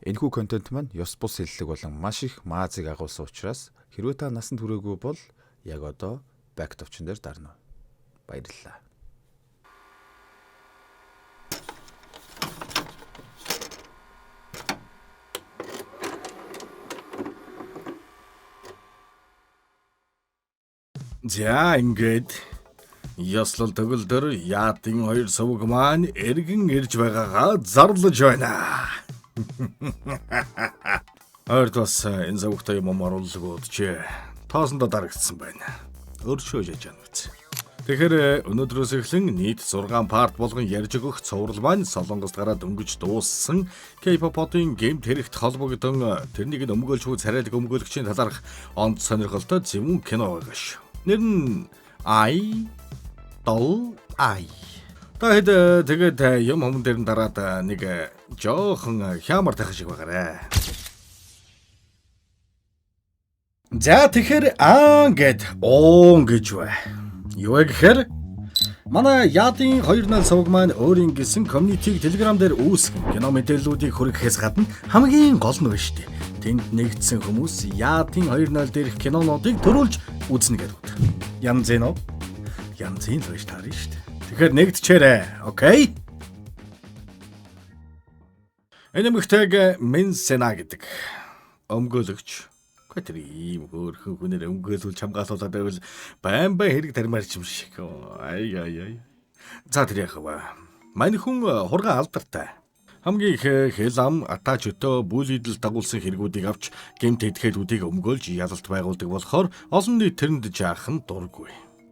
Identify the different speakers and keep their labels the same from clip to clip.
Speaker 1: Энэхүү контент маань ёс бус хэллэг болон маш их маазыг агуулсан учраас хэрвээ та насанд хүрээгүй бол яг одоо back товчон дээр дарна. Баярлалаа.
Speaker 2: За, ингээд ёслол төгөлдөр яатын хоёр сувг маань эргэн ирж байгаагаа зарлаж байна. Ойрд бас энэ сувгтай юм оруулгууд чи тоосондоо дарагдсан байна. Өршөөж яж яана биз. Тэгэхээр өнөөдрөөс эхлэн нийт 6 part болгон ярьж өгөх цуврал маань Солонгост гараад дөнгөж дууссан K-pop-ын гэмт хэрэгт холбогдсон тэрнийг нь өмгөөлж буй царайлаг өмгөөлөгчийн талаарх онд сонирхолтой зөвүүн кино байгаа шүү. Нэр нь I Doll I. Та хэд тэгээд юм хүм дээр нь дараад нэг жоохон хямар тах шиг байгаарэ. За, тэгэхээр аа гэд уун гэж бай. Юу вэ гэхээр манай Яадын 2.0 сувг маань өөрийн гэсэн community-г Telegram дээр үүсгэн кино мэдээллүүдийг хүргэхээс гадна хамгийн гол нь байна шүү дээ. Тэнд нэгдсэн хүмүүс Яадын 2.0 дээрх кинонуудыг төрүүлж үзнэ гэдэг үг. Янз юм уу? Янзын л байж таарна шүү дээ. Тэгэхээр нэгдчээрэй. Okay? Энэ эмэгтэйг Минсена гэдэг өмгөөлөгч. Гэхдээ тэр ийм хөөрхөн хүнээр өмгөөлүүлж хамгаалуулаад байвал байн байн хэрэг тармаар ч юм шиг. Ай ай ай. За, тэр яах вэ? Мань хүн хурган алдартай. Хамгийн их хэл ам, атаа чөтөө, бүлийдэл дагуулсан хэрэгүүдийг авч гэмт эдхэлүүдийг өмгөөлж ялалт байгуулдаг болохоор олон нийт тэрэнд жаахан дургүй.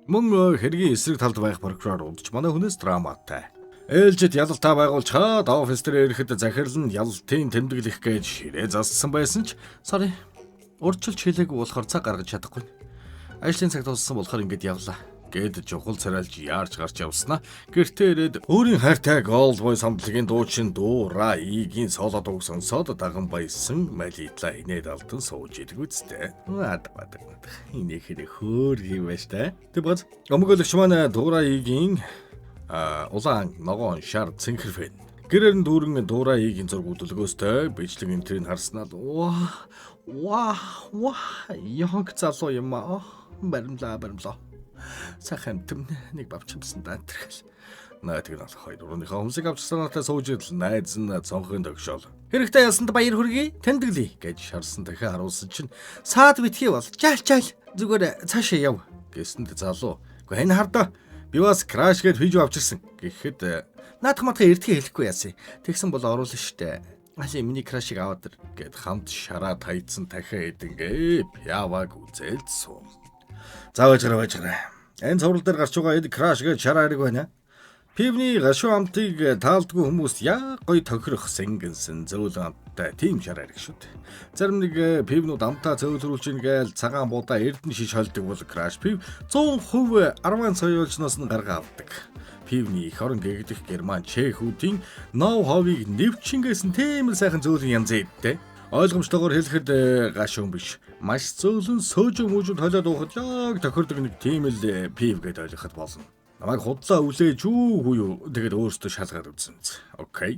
Speaker 2: Мөн хэргийн эсрэг талд байх прокурор удаж манай хүнээс драматай. Ээлжид ялалтаа байгуулчаад офис дээр ирэхэд захирал нь ялалтын тэмдэглэх гэж ширээ зассан байсан ч "Sorry, урьдчилж хэлээгүй болохоор цаг гаргаж чадахгүй. Ажлын цаг дууссан болохоор ингэж явлаа" гэд чухал царайлж яарч гарч явснаа гэртээ ирээд өөрийн хайртай Gold Boy самтлагийн дуучин Дуура Игийн соло дууг сонсоод даган баясан малитла инээд алдан сууж идэг үстэй. Наад бадаг. Инээхээр хөөр юм байж та. Тэг бац өмгөөлөгч маань Дуура Игийн улаан ногоон шар цэнхэр fan. Гэрээр нь дүүрэн Дуура Игийн зураг үдэлгөөстэй бичлэг энтрийг харснаа ваа ваа ваа, яг залуу юм аа, баримлаа баримлаа. Сайхан амтм нэг бавчимсан да тэрхэл. Найдаг нь болох хоёр урууныхаа хүмүүсийг авч санаатай сууж идэл найз нь цонхын тогшоол. "Хэрэгтэй ясанд баяр хүргэе, тэмдэглэе" гэж шарсан дахин харуулсан чинь "Саад битгий бол, жаал жаал, зүгээр цаашаа яв" гэсэнд залуу "Гэхдээ энэ хардаа, би бас crush гээд видео авчирсан" гэхэд "Наадах матха эрдхий хэлэхгүй яасан. Тэгсэн бол оруулна штэ. Али миний crush ыг аваад ир" гэд хамт шараа таяцсан дахиад эдэнгээ пяваг үзээлд суун. За, байж гараа, байж гараа. Энэ цуврал дээр гарч байгаа эд crush гэж шараа хэрэг байна. Пивний гашуу амтыг таалдгүй хүмүүст яг гоё тохирох сэнгэнсэн зөөлөн амттай тийм шараа хэрэг шүү дээ. Зарим нэг пивнүүд амтаа зөөлрүүлж ин гээл цагаан будаа эрдэнэ шиш холдог бол crush пив 100% арван соёолчноос нь гаргаа авдаг. Пивний эх орон гэгдэх Герман чехүүдийн ноу ховыг нэвчингээс нь тийм л сайхан зөөлөн янз идтэй. Ойлгомжтойгоор хэлэхэд гашуун биш. Маш зөөлөн сөөжөө мүжинд холиод уухад яг тохирдог нэг тийм л пив гэдээ ойлгоход болно. Намайг худлаа үлээж үү үгүй юу, тэгээд өөртөө шалгаад үзсэн. Okay.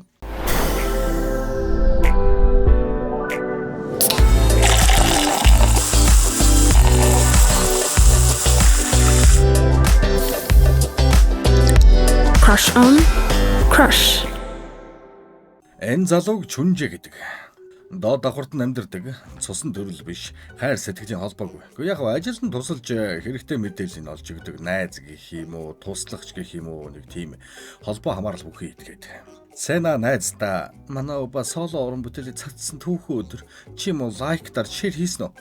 Speaker 3: Crush on Crush.
Speaker 2: Энэ залууг Чүнжээ гэдэг. Доод давхарт нь амьдардаг. Цусан төрөл биш. Хайр сэтгэлийн холбоогүй. Гэхдээ яг ажилд нь тусалж хэрэгтэй мэдээллийг олж өгдөг найз гэх юм уу, туслахч гэх юм уу, нэг тийм холбоо хамаарал бүхий идгээд. Сэна найздаа "Манай оба соло уран бүтээлийг цацсан түүхэн өдөр, чи юм уу like дар share хийсэн үү?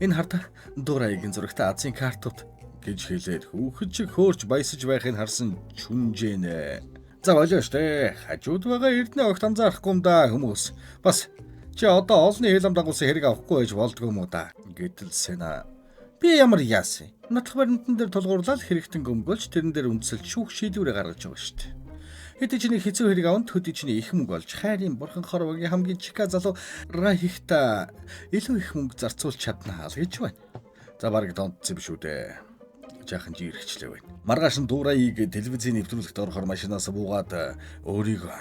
Speaker 2: Энэ хардаа Дурайгийн зурагтай Азийн картууд" гэж хэлээд хүүхэд шиг хөөрч баясаж байхыг харсан Чүнжээнэ. "За, болио штэ. Хажууд байгаа эрдэнэ огт анзаарахгүй юм да хүмүүс. Бас чи одоо олонний хэл ам дагуулсан хэрэг авахгүй байж болдгоо юм уу да." Гэтэл Сэна "Би ямар яасан? Надлах баримтан дээр тулгуурлаад хэрэгтэн өмгөөлж тэрэн дээр үндэслэж шүүх шийдвэрээ гаргаж байгаа шүү дээ. Хэдий чиний хэцүү хэрэг аван төдий чиний их мөнгө олж хайрын бурхан хорвогийн хамгийн чика залуу Рахихта илүү их мөнгө зарцуулж чадна л гэж байна." За, бараг донтсон юм шүү дээ. Жаахан жирхчлээ байна. Маргааш нь Дуурайг телевизийн нэвтрүүлэгт орохоор машинаас буугаад өөрийгөө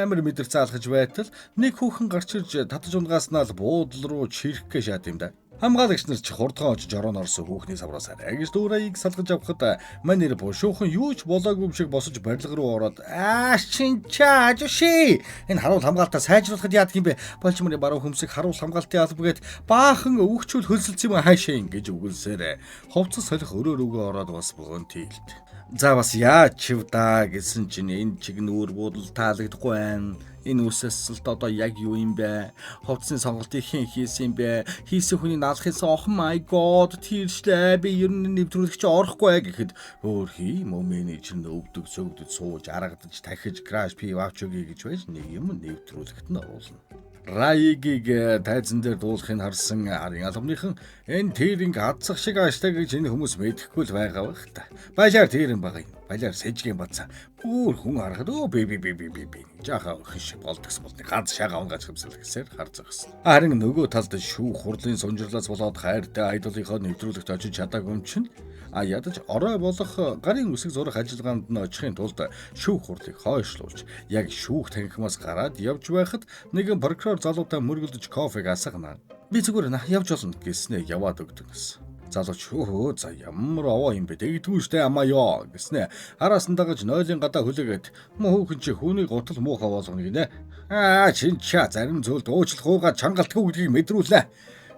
Speaker 2: амар мэдэрсэн алхаж байтал нэг хүүхэн гарч ирж татаж унгааснаа л буудлын руу чирхгээ шат юм да. Хамгаалагч нар ч хурдхан очиж орон орсон хүүхний савраас арай гэж Дуурайг салгаж авахад манер бушуухан юу ч болоогүй юм шиг босож барилга руу ороод аа шинчаа ажуши энэ харуул хамгаалтаа сайжруулахад яадаг юм бэ? Болчморын баруун хөмсөг харуул хамгаалтын алба гээд баахан өвгчүүл хөлсөлсөн юм хаашаа ингэж үгэлсээр хувцас солих өрөө рүүгээ ороод бас богон тийлд. За бас яаж чив да гэсэн чинь энэ чиг нүүр буудал таалагдахгүй байна. Энэ үсэсэлт одоо яг юу юм бэ? Хувцсны сонголтыг хэн хийсэн юм бэ? Хийсэн хүний наалахын oh my god тийршлээ. Би ер нь нэвтрүүлэгч орохгүй гэхэд өөр хий мө менежер нь өвдөг сөгдөж сууж аргадаж дахиж краш пи авч өгье гэж байж нэг юм нэвтрүүлэгт нь оруулна. Раигийг тайзан дээр дуулахыг харсан арын албаныхан энэ тэринг хадсах шиг ааштай гэж энэ хүмүүс мэдэхгүй л байгаа байх та. Балиар тэрэн байгаа юм. Балиар сэжгийн бацаа. Бүр хүн харахад өө би би би би би би жаахан охин шиг болдгсон бол ганц шагаа унгааж юмсал гэсээр хар зогсон. Харин нөгөө талд шүүх хурлын сунжирлаас болоод хайртай айдолынхоо нэвтрүүлэгт очиж чадаагүй юм чинь а ядаж орой болох гарын үсэг зурах ажиллагаанд нь очихын тулд шүүх хурлыг хойшлуулж яг шүүх танхимаас гараад явж байхад нэгэн прокурор залуутай мөргөлдөж кофег асгана. Би зүгээр явж болно гэснээ яваад өгдөг гэсэн. Залууч хөө за ямар овоо юм бэ тэгдэггүй штэ амаа ёо гэснээ араас нь дагаж нойлын гадаа хүлээгээд мөн хүүхэн чи хүний гутал муухай болгоно гинэ. Аа чинчаа зарим зүйлд уучлах уугаа чангалтгүй гэдгийг мэдрүүлнэ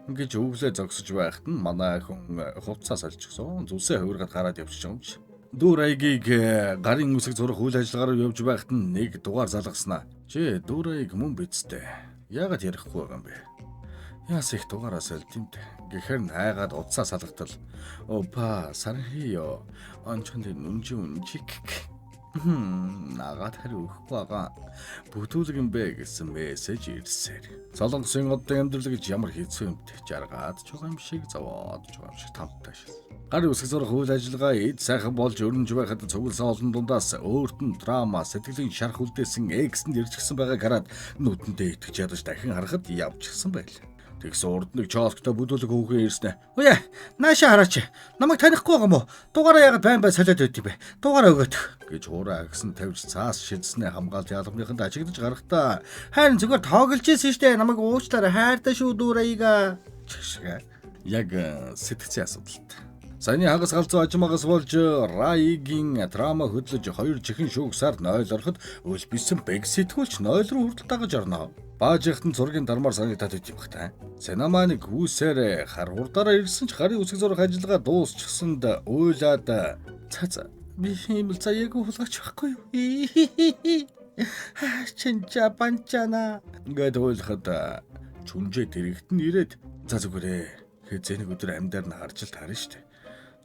Speaker 2: гэж өвлөө зогсож байхад нь манай хүн хувцас солчихсон. Зүсээ хувиргаад гараад явчих юм чи. Дүүрайгийг гарын үсэг зурах үйл ажиллагаар явж байхад нь нэг дугаар залгаснаа. Чи Дүүрайг мөн бидтэй. Яагаад ярихгүй байгаа юм бэ? Яас их дугаараа сольд юм бэ? Гэхэр найгаад утсаа салгатал. Опа, сархиё. Ончонд нүнжи үнжик. Нагаад хари өгөхгүй байгаа. Бүтүүлэг юм бэ гэсэн мессеж ирсээр. Солонгосын одын амьдрал гэж ямар хэцүү юмт жаргаад ч байгаа юм шиг зовоод ч байгаа юм шиг тамтай шил. Гар үсэг зурах үйл ажиллагаа эд сайхан болж өрнөж байхад цугласан олон дундаас өөрт нь драма сэтгэлийн шарх үлдээсэн эксэнд ирчихсэн байгааг хараад нүдэндээ итгэж ядаж дахин харахад явчихсан байл. Тэгсэн урд нэг чоолктой бүдүүлэг хүүхэн ирсэн. Үе, нааша хараач. Намайг танихгүй байгаа юм уу? Дугаараа яагаад байн байн солиод байд юм бэ? Дугаараа өгөөд гэж хураа агсан тавьж цаас шидснээ хамгаалж албаныханд ажиглаж гарахдаа харин зүгээр тоглож исэн штэ. Намайг уучлаарай. Хайртай шүү дүүрээга. Чигшгэ. Яг сэтгцийн асуудалтай. Саяны хагас галзуу ажим агас болж Раигийн драма хөдлөж хоёр чихэн шүүгсаар 0 ороход өлбисэн бэг сэтгүүлч 0 руу хүртэл дагаж орно. Баажихт нь зургийн дармаар санагдаад байт юм бах та. Синаманы гүйсээр хар хурдаараа ирсэн ч гарын үсэг зурах ажиллагаа дуусчихсанд уйлаад ца би юм л за яг хулгайч байхгүй юу? Чинча банчана ингээд уйлахад чүнжээ дэрэгт нь ирээд за зүгээрээ хэзээ нэг өдөр амьдаар нь харж л таарна штэ.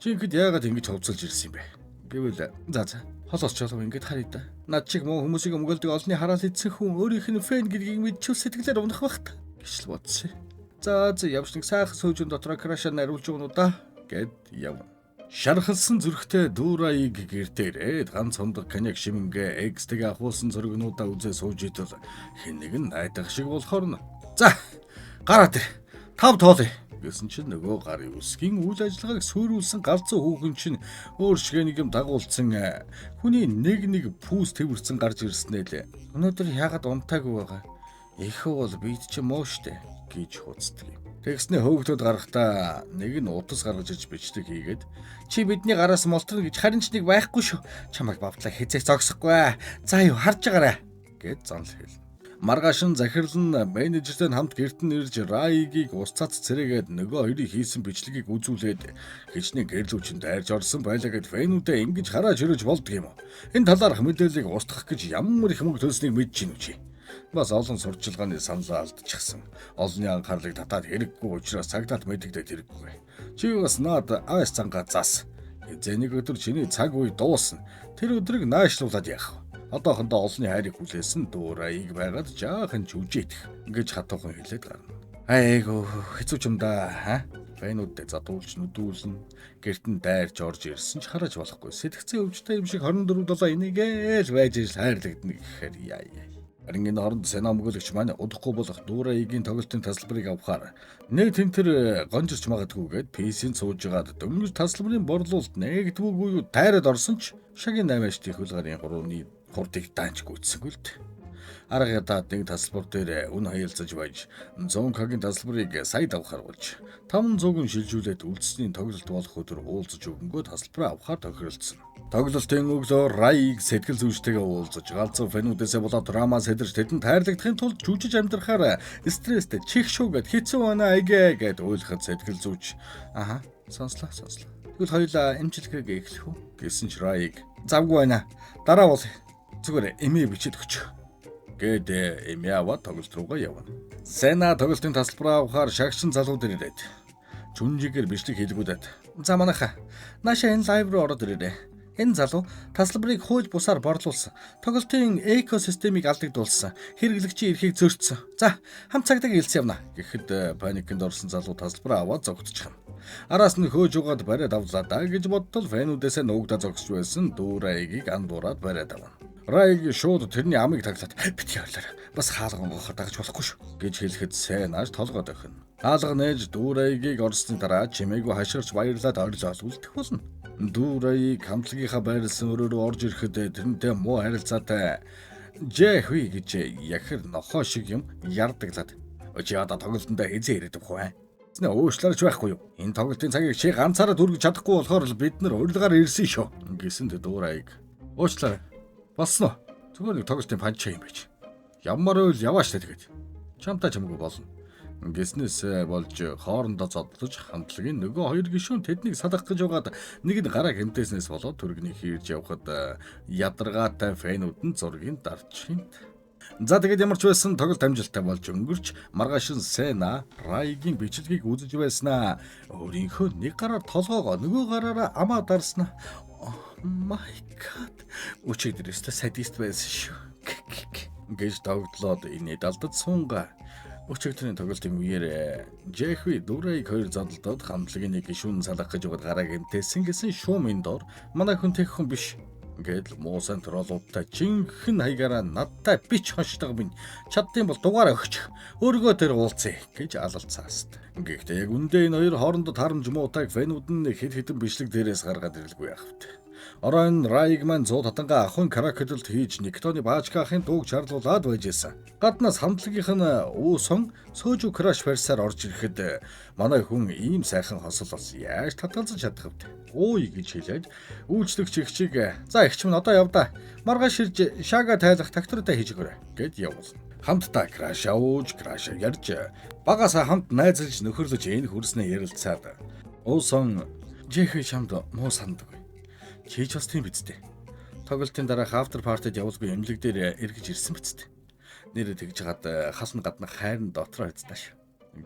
Speaker 2: Чи ингэд яагаад ингэж хувцалж ирсэн юм бэ? Гэвэл за холоос чолов ингэж харъя да. Над чиг муу хүмүүсийг өмгөөлдөг олонний хараал идсэн хүн өөрийнх нь фэн гэдгийг мэдчихвэл сэтгэлээр унах байх та гэж л бодсон. За явж нэг сайхан сүүжин дотроо крашаа нариулж өгнө үү да гэд явна. Шархалсан зүрхтэй Дүүрайг гэртээ ирээд ганц хундаг коньяк шимэнгээ экстэйг ахуулсан зургнуудаа үзээ сууж идэл хэн нэг нь найдах шиг болохоор нь за гараад ир тав тоолъё гэсэн чинь нөгөө гарын үсгийн үйл ажиллагааг суйруулсан галзуу хүүхэн чинь өөр шигэ нэг юм дагуулсан хүний нэг нэг пүүс тэрвэрсэн гарч ирснээ лээ. Өнөөдөр яагаад унтаагүй байгаа? Эхөө бол бид чи муу штэ гэж хуцдаг юм. Тэгснээ хөөгдөд гарахдаа нэг нь утас гаргаж иж бичлэг хийгээд чи бидний гараас молторно гэж харин ч нэг байхгүй шүү. Чамайг бавтлаа хизээ зогсохгүй. За юу харж байгаарай гэд занл хэл. Маргааш нь захирал нь менежертэй хамт гэрт нь ирж Раигийг ус цац цэрэгээд нөгөө хоёрыг хийсэн бичлэгийг үзүүлээд хичнээн гэрлүүчин дайрж орсон байлаа гэд фэнүүдээ ингэж харааж өрөөж болдго юм уу? Энэ талаарх мэдээллийг устгах гэж ямар их мөнгө төлснийг мэдэж гин үү чи? Бас олон сурчилгааны саналаа алдчихсан. Олонний анхаарлыг татаад хэрэггүй учраас цагдаад мэдэгдээд хэрэггүй. Чи бас наад ааш цангаа зас. Хэзээ нэг өдөр чиний цаг үе дуусна. Тэр өдрийг наашлуулад яах вэ? Одоохондоо олонний хайрыг хүлээсэн Дүүрайг байгаад жаахан жүжээтх гэж хатуухан хэлээд гарна. Айгуу хэцүү ч юм да ха? Фэнүүдээ задуулж нүдүүлнэ. Гэрт нь дайрч орж ирсэн ч хараж болохгүй. Сэтгцэн өвчтэй юм шиг 24/7 энийгээл байж ижил хайрлагдана гэхээр яа яа. Харин энэ хооронд Сена өмгөөлөгч маань удахгүй болох Дүүрайгийн тоглолтын тасалбарыг авахаар нэг тэнтэр гонжирч магадгүйгээд PC-нд сууж байгаад дөнгөж тасалбарын борлуулалт нээгдвүүгүй юу тайраад орсон ч шагийн 8-ш хөл гарын 3-ны хурдыг даанч гүйцсэнгүй л дээ. Арга ядаад нэг тасалбар дээр үн хаялцаж байж 100К-гийн тасалбарыг сая давхар болж 500-ын шилжүүлээд үлдсэний тоглолт болох өдөр уулзаж өгөнгөө тасалбараа авахар тохиролцсон. Тоглолтын өглөө Райг сэтгэл зүйчтэйгээ уулзаж галзуу фэнүүдээсээ болоод драма сэдэрч тэдэнд тайрлагдахын тулд жүжиж амьдрахаар стресстэй чих шүү гэд хэцүү байна айгээ гэд уйлахад сэтгэл зүйч аха сонслоо сонслоо. Тэгвэл хоёулаа эмчилгээг эхлэх үү гэсэн ч Райг завгүй байна. Дараа бол зүгээр эмээ бичиж өгч гээд эмээ аваад тоглолт руугаа явна. Сена тоглолтын тасалбараа авахаар шагшин залуу дээр ирээд жүнжигээр бичлэг хийлгүүдээд за манайхаа нааша энэ live руу ороод ирээрэй. Энэ залуу тасалбарыг хууль бусаар борлуулсан. Тоглолтын экосистемийг алдагдуулсан. Хэрэглэгчийн эрхийг зөрчсөн. За, хамт цагдаагийн хэлсэн явна гэхэд паникнд орсон залуу тасалбараа аваад зогтчихно. Араас нь хөөж угаад бариад авлаа да гэж бодтол фэнүүдээсээ нуугдаа зогсож байсан Дүүрайгийг андуураад бариад авна. Райг шууд тэрний амыг таглаад битгий орлоор бас хаалга онгохоор дагаж болохгүй шүү гэж хэлэхэд сайн ааш толгой дохино. Хаалга нээж Дүүрайгийг орсны дараа чимээгүй хашгирч баярлаад орилол үлдэх болно. Дүүрайг хамтлагийнхаа байрлсан өрөөрөө орж ирэхэд тэрнтэй муу харилцаатай Жэхви гэж яхэр нохоо шиг юм ярдаглаад чи одоо тоглолтондоо хэзээ ирээд өгөх вэ? Тэснэ уушлаарч байхгүй юу? Энэ тоглолтын цагийг чи ганцаараа дүргэж чадахгүй болохоор л бид нар урилгаар ирсэн шүү гэсэнд Дүүрайг уучлаарай. Болсон уу? Зүгээр нэг тоглолтын панч юм байж. Ямар үйл явааш та тэгээд. Чамтай чамгүй болно. Гэснээс болж хоорондоо зодлож хамтлагийн нөгөө хоёр гишүүн тэднийг салгах гэж байгаад нэг нь гараа хэмтээснээс болоод түргний хийрж явхад ядаргаатай фэнүүд нь зургийг дарж хинт. За тэгээд ямар ч байсан тоглолт амжилттай болж өнгөрч маргааш нь Сена Райгийн бичлэгийг үзэж байснаа өөрийнхөө нэг гараар толгоогоо нөгөө гараараа амаа дарснаа. Oh my god. Өчигдөр өстө садист байсан шүү. Гэж догтлоод инээд алдад сунга. Өчигдрийн тоглолтын үеэр Жэхви Дүрайг хоёр зодолдоод хамтлагийн нэг гишүүн салгах гэж байгаад гараа гэмтээсэн гэсэн шуумын дор манай хүн тех хүн биш гэдэл муусан троллуудтай жинхэнэ хаягаараа надтай бич хоншдог минь чаддсан бол дугаараа өгч өөргөө тэр уулзъя гэж алалцааст. Гэхдээ яг үндэ энэ хоёр хоорондоо тарамж муутайг фэнүүд нь хэд хэдэн бичлэг дээрээс гаргаад ирлгүй яах вэ? Оройн Райг маань 100 татангаа ахын крокодилд хийж Никтоны баачка ахын дууг чарлуулад байж исэн. Гаднаас хамтлагийнх нь Үүсон сөөжүү краш барьсаар орж ирэхэд манай хүн ийм сайхан хосол бас яаж татгалзаж чадах вэ? Ууй гэж хэлээд үйлчлэгч эгчийг за эгч минь одоо явдаа. Маргааш ирж шага тайлах трактортай хийж өгөөрэй гэд явуулна. Хамтдаа краш ууж, краш ярьж, багасаа хамт найзалж нөхөрлөж энэ хүрснээ ярилцаад Уусон Жэхэ чамд муу санддаг. Чи ч бас тийм биз дээ. Тоглолтын дараах after party-д явуулгүй эмнэлэг дээр эргэж ирсэн биз дээ. Нэрээ тэгж хагаад хална гадна хайрн дотроо хэцтэй ш.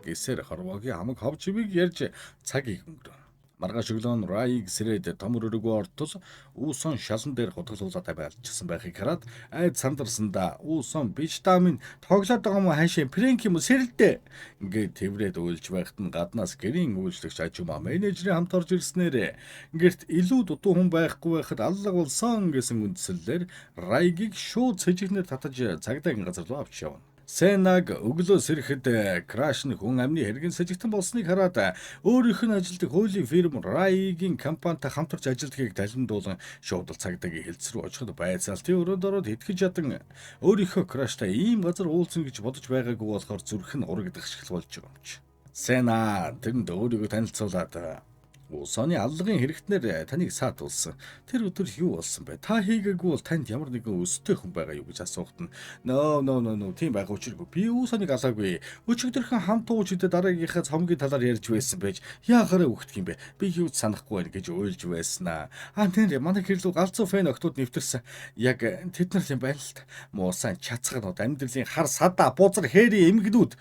Speaker 2: Гэсээр хорвоогийн хамаг хов чивийг ярьж цагийг өнгөрөө. Маргааш өглөө нь Райг сэрээд том өрөөгөө ортол Үүсон шалан дээр хутгалуулаад байлжсан байхыг хараад айд сандарсандаа Үүсон бич дамын тоглоод байгаа юм хаашаа prank юм уу сэрэлдэ ингээд тэврээд уйлж байхад нь гаднаас гэрийн үйлчлэгч ажума менежерийн хамт орж ирснээр гэрт илүү дутуу хүн байхгүй байхад аллаг болсон гэсэн үндсэлээр Райгийг шууд сэжигнэр татаж цагдаагийн газар руу авч явна. Сенаг өглөө сэрэхэд краш нь хүн амны хэргэн сэжигтэн болсныг хараад өөрийнх нь ажилтдаг хуулийн фирм Райгийн компанитай хамтарч ажилдгийг талиндуулан шууд цагдаагийн хэлц рүү очиход байцаалтын өрөөнд ороод итгэж ядан өөрийнхөө краштай ийм газар уулзна гэж бодож байгаагүй болохоор зүрх нь урагдах шиг болж байгаа юм чи. Сена тэрэнд өөрийгөө танилцуулаад Усаны аллагын хэрэгтнэр таныг саатуулсан. Тэр өдөр юу болсон бэ? Та хийгээгүй бол танд ямар нэгэн өстэй хүн байгаа юу гэж асуухад нь no no no no тийм байгаа учиргүй. Би Усаныг алаагүй. Өчигдөрхөн хамт ууж идэ дараагийнхаа цомгийн талаар ярьж байсан байж яахаараа үхдэг юм бэ? Би юу ч санахгүй байна гэж уйлж байснаа. А нэр манай гэрлүү галзуу фэн октод нэвтэрсэн. Яг тэд нар юм байна л та. Муусан чацганууд амьдралын хар садаа бузар хээри эмгэнүүд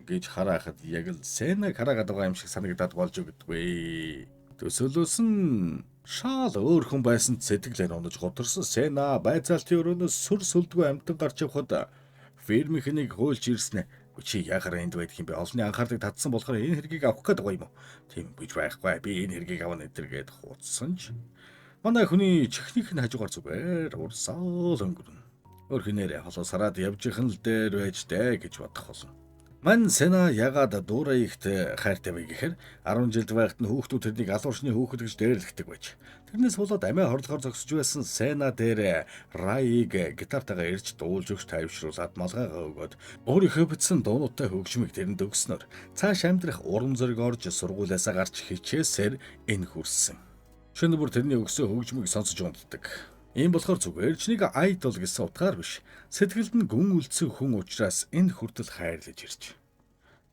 Speaker 2: гэж хараахад яг л Сенаг хараагаад байгаа юм шиг санагдаад болж өгдөггүй. Төсөөлөөс нь шал өөр хүн байсан сэтгэлээр унаж гутарсан Сена байцаалтын өрөөнөөс сүр сүлдгүй амтан гарч явхад фирмийнхнийг хуульч ирсэн. Чи яхаар энд байдаг юм бэ? Олонний анхаарлыг татсан болохоор энэ хэргийг авах гээд байгаа юм уу? Тийм гэж байхгүй. Би энэ хэргийг авна энэ төр гээд хуудсан ч манай хүний чихнийх нь хажуугаар зүгээр урсаал өнгөрнө. Өөрхнээр холоосараад явж ихэн л дээр байж дээ гэж бодох болно. Ман Сена ягаад Дураигт хайртай вэ гэхээр 10 жилд байхад нь хүүхдүүд тэрнийг алуурчны хүүхэд гэж дээрлэхдэг байж. Тэрнээс болоод амиа хорлохоор зогсож байсан Сена дээр Раиг гитартайгаа ирж дуулж өгч тайвшруулад малгайгаа өгөөд өөрийнхөө бичсэн дуунуудтай хөгжмийг тэрэнд өгснөөр цааш амьдрах урам зориг орж сургуулиасаа гарч хичээсээр энэ хүрсэн. Шөнө бүр тэрний өгсөн хөгжмийг сонсож унтдаг. Ийм болохоор зүгээр ч нэг айдол гэсэн утгаар биш. Сэтгэлд нь гүн үлдсэн хүн учраас энэ хүртэл хайрлаж ирж.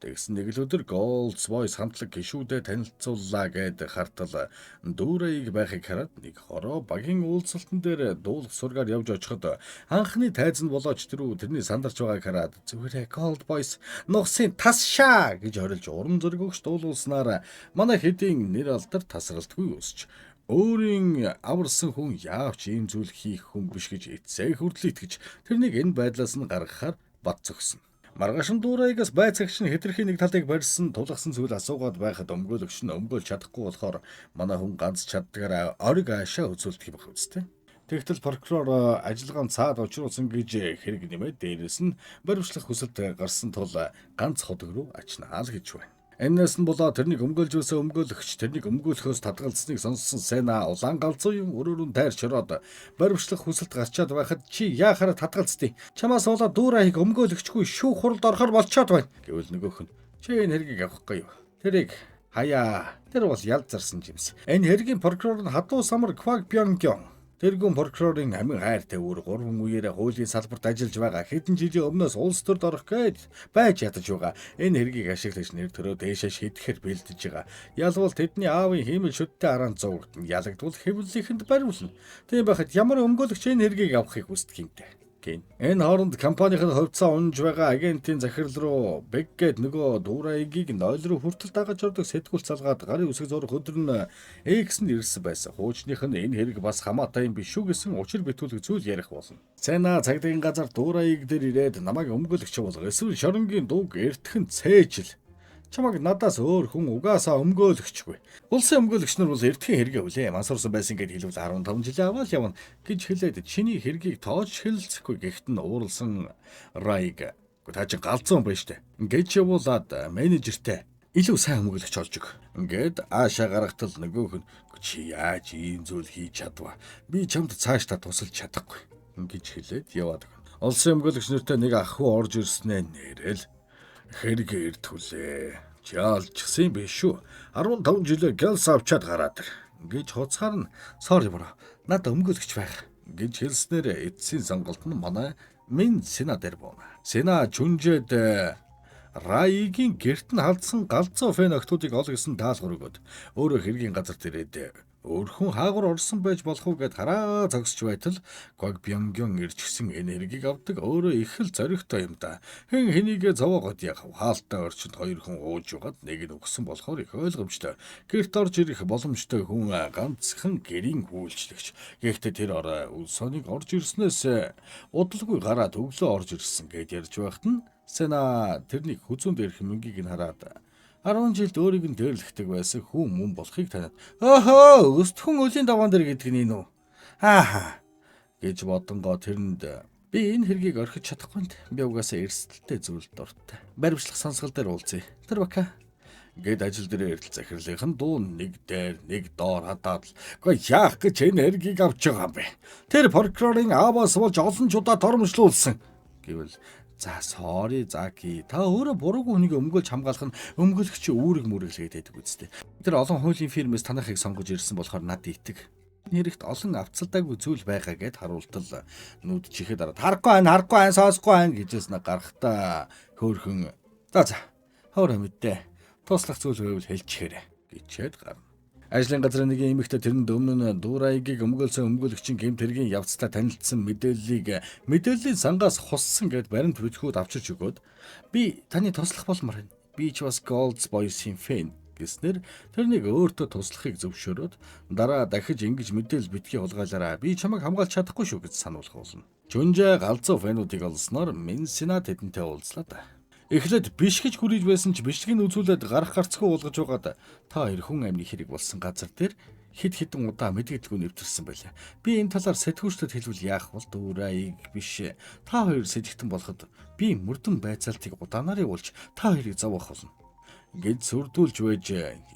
Speaker 2: Тэгсэн нэг л өдөр Gold's Voice хамтлаг гишүүдээ танилцууллаа гэд хартал Дүүрэйг байхыг хараад нэг хороо багийн уулзалтан дээр дуулах сургаар явж очиход анхны тайз нь болооч тэрүү тэрний сандарч байгааг хараад зүгээрээ Gold Boys нугсын тасшаа гэж орилж урам зориг өгч дуулуулснаар манай хэдийн нэр алдар тасралтгүй өсч өөрийн аварсан хүн яавч ийм зүйл хийх хүн биш гэж эцсээ хүртэл итгэж тэрнийг энэ байдлаас нь гаргахаар бат зогсон. Маргааш нь Дуурайгаас байцаагч нь хэтэрхий нэг талыг барьсан тулгасан зүйл асуугаад байхад өмгөөлөгч нь өмгөөлж чадахгүй болохоор манай хүн ганц чаддгаараа ориг аашаа үзүүлдэг юм байх үстэй. Тэгтэл прокурор ажиллагаанд цаад учруулсан гэж хэрэг нэмээд дээрэс нь баримтлах хүсэлт гарсан тул ганц ходог руу ачнаа л гэж байна. Энээс нь болоо тэрнийг өмгөөлж байсан өмгөөлөгч тэрнийг өмгөөлөхөөс татгалзсныг сонссон Сена улаан галзуу юм өрөөрөө тайрч ороод баримтлах хүсэлт гарчаад байхад чи яахаараа татгалзтыг. Чамаас болоо Дуурайг өмгөөлөгчгүй шүүх хуралд орохоор болчоод байна гэвэл нөгөөх нь чи энэ хэргийг авахгүй юу? Тэрийг хаяа. Тэр бол ял зарсан жимс. Энэ хэргийн прокурор нь хадуу самар Квак Бёнгён. Тэргүүн прокурорын амин хайртай үр 3 үеэрээ хуулийн салбарт ажиллаж байгаа хэдэн жилийн өмнөөс улс төрд орох гээд байж ядаж байгаа. Энэ хэргийг ашиглаж нэр төрөө дээшээ шидэхээр бэлдэж байгаа. Ялвал тэдний аавын хиймэл шүдтэй араанд зуугдана. Ялагдвал хэвлэлийнхэнд бариулна. Тийм байхад ямар өмгөөлөгч энэ хэргийг авахыг хүсдэг юм бэ? Гин. Энэ хооронд компанийн хувьцаа унж байгаа агентийн захирал руу Бэг гээд нөгөө Дуурайгийг 0 руу хүртэл дагаж ордог сэтгүүл залгаад гарын үсэг зурх өдөр нь X нь ирсэн байсан. Хуучных нь энэ хэрэг бас хамаатай юм биш шүү гэсэн учир битүүлэг зүйл ярих болно. Цэна цагдаагийн газар Дуурайг дээр ирээд намайг өмгөөлөгч болго. Эсвэл шоронгийн дууг эртхэн цээжил. Чамайг надаас өөр хүн угаасаа өмгөөлөгчгүй. Улсын өмгөөлөгч нар бол эртхэн хэрэгээ үлээ. Мансуурсан байсан гэд хэлвэл 15 жилийн аваад явна гэж хэлээд чиний хэргийг тоож хэлэлцэхгүй гэхэд нь ууралсан Райг. Та чи галзуу юм байна штэ. Гэж явуулаад менежертэй илүү сайн өмгөөлөгч олж өг. Ингээд аашаа гаргатал нөгөөх нь чи яаж ийм зүйл хийж чадва. Би чамд цаашдаа тусалж чадахгүй гэж хэлээд яваад өгнө. Улсын өмгөөлөгч нартай нэг ах хүү орж ирснээ нэрэл хэрэг эртгүүлээ. Чи алжчихсан юм биш шүү. 15 жилээр гялс авчаад гараад ир. Гэж хуцгаар нь sorry bro. Надад өмгөөлөгч байх гэж хэлснээр эцсийн сонголт нь манай Мин Сена дээр бууна. Сена чүнжээд Райгийн герт нь халдсан галзуу фэн охтуудыг ол гэсэн даалгавар өгөөд өөрөө хэргийн газарт ирээд өөрхөн хаагур орсон байж болох уу гэд хараа зогсож байтал Гог Бёнгён ирчихсэн энэ хэргийг авдаг өөрөө их л зоригтой юм да. Хэн хэнийгээ зовоогоод яах вэ? Хаалтай орчинд хоёр хүн ууж байгаад нэг нь өгсөн болохоор их ойлгомжтой. Гэрт орж ирэх боломжтой хүн ганцхан гэрийн үйлчлэгч. Гэхдээ тэр орой Үлсоныг орж ирснээс удалгүй гараад өглөө орж ирсэн гэд ярьж байхад нь Сена тэрнийг хүзүүн дээрх мөнгийг нь хараад 10 жилд өөрийг нь дээрлэхдэг байсан хүн мөн болохыг таниад "Өөхөө, өстхөн өлийн даваан дээр гэдэг нь энэ үү? Ааха" гэж бодонгоо тэрэнд би энэ хэргийг орхиж чадахгүй нь би угаасаа эрсдэлтэй зүйлд дуртай. Баримтлах сонсгол дээр уулзъя. Тэр бака гэд ажил дээр эрдэл захирлынх нь дуу нэг дээр нэг доор хадаад л "Үгүй яах гэж энэ хэргийг авч байгаа юм бэ? Тэр прокурорын ааваас болж олон ч удаа тормошлуулсан" гэвэл за sorry Заки та өөрөө буруугүй хүнийг өмгөөлж хамгаалах нь өмгөөлөгчийн үүрэг мүрэглээд байдаг үстэй. Тэр олон хуулийн фирмээс танахыг сонгож ирсэн болохоор над итэг. Хэрэгт олон авцалдаагүй зүйл байгаа гэд харуултал нүд чихээ дараад харахгүй байна, харахгүй байна, сонсохгүй байна гэжээс гарахтаа хөөхөн за за хоороо мэдээ. Туслах зүйл байвал хэлчихээрэй гэчээд гарна. Ажлын газрын нэгэн эмэгтэй тэрэнд өмнө нь Дуурайгийг өмгөөлсөн өмгөөлөгчийн гэмт хэргийн явцтай танилцсан мэдээллийг мэдээллийн сангаас хуссан гэд баримт бичгүүд авчирч өгөөд би таны туслах болмоор байна. Би ч бас Gold's Boys-ийн фэн гэснээр тэрнийг өөртөө туслахыг зөвшөөрөөд дараа дахиж ингэж мэдээлэл битгий хулгайлаарай. Би чамайг хамгаалж чадахгүй шүү гэж сануулах болно. Чүнжээ галзуу фэнүүдийг олсноор Минсина тэдэнтэй уулзлаа да. Эхлээд биш гэж хүрэж байсан ч бичлэгийг үзүүлээд гарах гарцгүй уулгаж байгаад та хоёр хүн амны хэрэг болсон газар дээр Хэд хэдэн удаа мэдгэдэлгүй нэвтэрсэн байлаа. Би энэ талаар сэтгүүчдэд хэлбэл яах бол дүүрайг биш. Та хоёр сэдэгтэн болоход би мөрдөн байцаалтыг удаанаар явуулж та хоёрыг зовоох болно гэж сүрдүүлж байж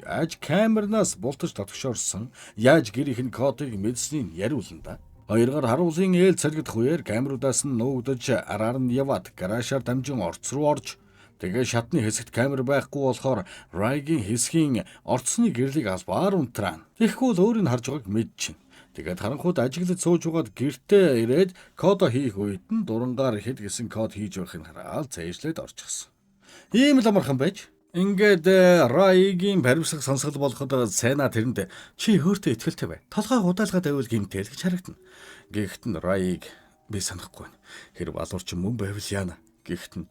Speaker 2: яаж камернаас бултаж татгшоорсон, яаж гэрийнх нь кодыг мэдснийг яриулна да. Хоёроор харуулын ээл царгидах үеэр камерудаас нь нуугдаж араар нь яваад гаражаар дамжин орц руу орж тэгээ шатны хэсэгт камер байхгүй болохоор Райгийн хэсгийн орцсны гэрлийг албаар унтраана. Тэгэхгүй бол өөрийг нь харж байгааг мэдчихнэ. Тэгээд харанхуйд ажиглаж сууж байгаад гэртээ ирээд кодо хийх үед нь дурангаар хэд гисэн код хийж байхыг хараад цээжлээд орчихсон. Ийм л амархан байж. Ингээд Райгийн баримтлах сонсгол болоход Сена тэрэнд чи хөөртөө итгэлтэй бай. Толгой удаалгаад байвал гимтэл гэж харагдана. Гэхдээ нь Райг би санахгүй байна. Хэрв алуурчин мөн байвал яана. Гэхдээ нь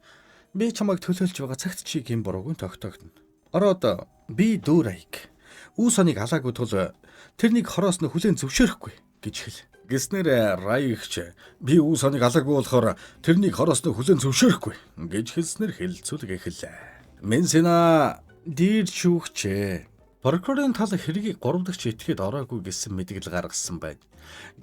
Speaker 2: би чамайг төлөөлж байгаа цагт чи гэм буруугүй тогтоогдно. Ороод би дүү Райг. Үү соныг алаагүй тул тэрнийг хороос нь хүлээн зөвшөөрөхгүй гэж хэл. Гэснээр Райгч би үү соныг алаагүй болохоор тэрнийг хороос нь хүлээн зөвшөөрөхгүй гэж хэлснээр хэлэлцүүлэг эхэллээ. Менсена дийр шүүгчээ. Прокурорын тал хэргийг 3 дахь этгээд ороогүй гэсэн мэдгэл гаргасан байна.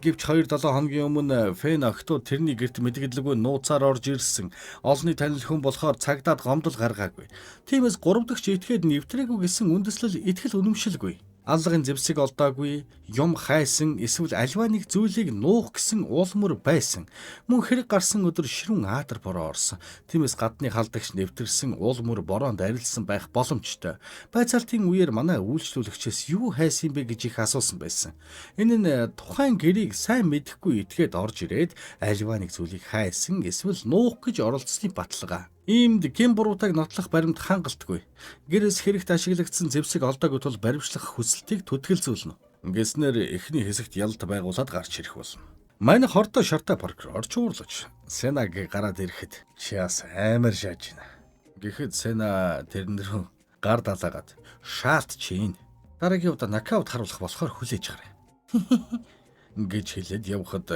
Speaker 2: Гэвч 2-7 хоногийн өмнө Фэн октод тэрний гэрт мэдгэлгүй нууцаар орж ирсэн. Олонний танил хүн болохоор цагдаад гомдол гаргаагүй. Тиймээс 3 дахь этгээд нэвтрээгүй гэсэн үндэслэл итгэл үнэмшилгүй. Аллагын зэвсэг олдоогүй, юм хайсан эсвэл альва нэг зүйлийг нуух гэсэн уулмөр байсан. Мөн хэрэг гарсан өдөр ширүүн аатар бороо орсон. Тиймээс гадны халдагч нэвтэрсэн уулмөр бороонд арилсан байх боломжтой. Байцаалтын үеэр манай үйлчлүүлэгчээс юу хайсан бэ гэж их асуусан байсан. Энэ нь тухайн гэрийг сайн мэдэхгүй итгээд орж ирээд альва нэг зүйлийг хайсан эсвэл нуух гэж оролцсны баталгаа. Иймд гэм буруутайг нотлох баримт хангалтгүй. Гэрээс хэрэгт ашиглагдсан зэвсэг олдоогүй тул баримтлах хүсэлтийг түтгэлзүүлнэ. Ингэснээр эхний хэсэгт ялалт байгуулад гарч ирэх болно. Манай хордоо шартай прокурор чуурлаж Сенаг гараад ирэхэд чи бас амар шааж байна. Гэхэд Сена тэрэн рүү гар далаагаад шаалт чинь. Дараагийн удаа нокаут харуулах болохоор хүлээж гараа гэж хэлээд явхад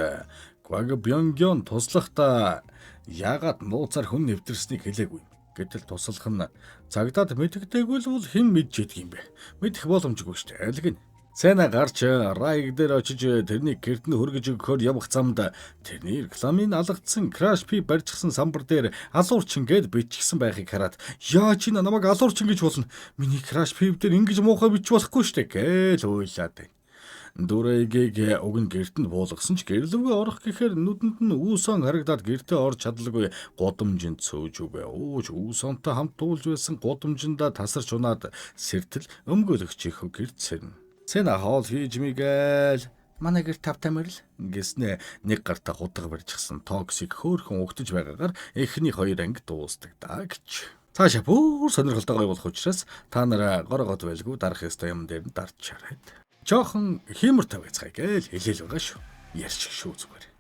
Speaker 2: Кваг Бёнгён туслахдаа яагаад нууцаар хүн нэвтэрснийг хэлээгүй юм. Гэтэл туслах нь цагдаад мэддэггүй л бол хэн мэдж идэх юм бэ? Мэдэх боломжгүй шүү дээ. Аль гин. Сена гарч Райг дээр очиж тэрний гэрт нь хөргөж өгөхөөр явах замд тэрний рекламыг алгадсан Crash P барьчихсан самбар дээр алуурчин гэд бичгсэн байхыг хараад яа чи намайг алуурчин гэж болно. Миний Crash P дээр ингэж муухай бичих болохгүй шүү дээ гээл уйлаад байна. Дүрэйгийг уг нь гэрт нь буулгасан ч гэрлэвгүй орох гэхээр нүдэнд нь үүсэн харагдаад гэртээ орж чадалгүй гудамжинд цөөж үгэ. Ууж үүсонтой хамт туулж байсан гудамжиндаа тасарч унаад сэртэл өмгөөлөгч их гэрт сэрнэ. Сэнэ хоол хийж мигээл манай гэр тавтай морил гэснээ нэг гартаа хутга барьчихсан токсик хөөхөн угтаж байгаагаар эхний хоёр анги дуустдаг даа гэж. Цаашаа бүр сонирхолтой гоё болох учраас та нар горогод байлгүй дарах ёстой юм дээр нь дарж чараад. Жохон хиймортой байцгаая гээл хэлээл байгаа шүү. Ярьчих шүү зүгээр.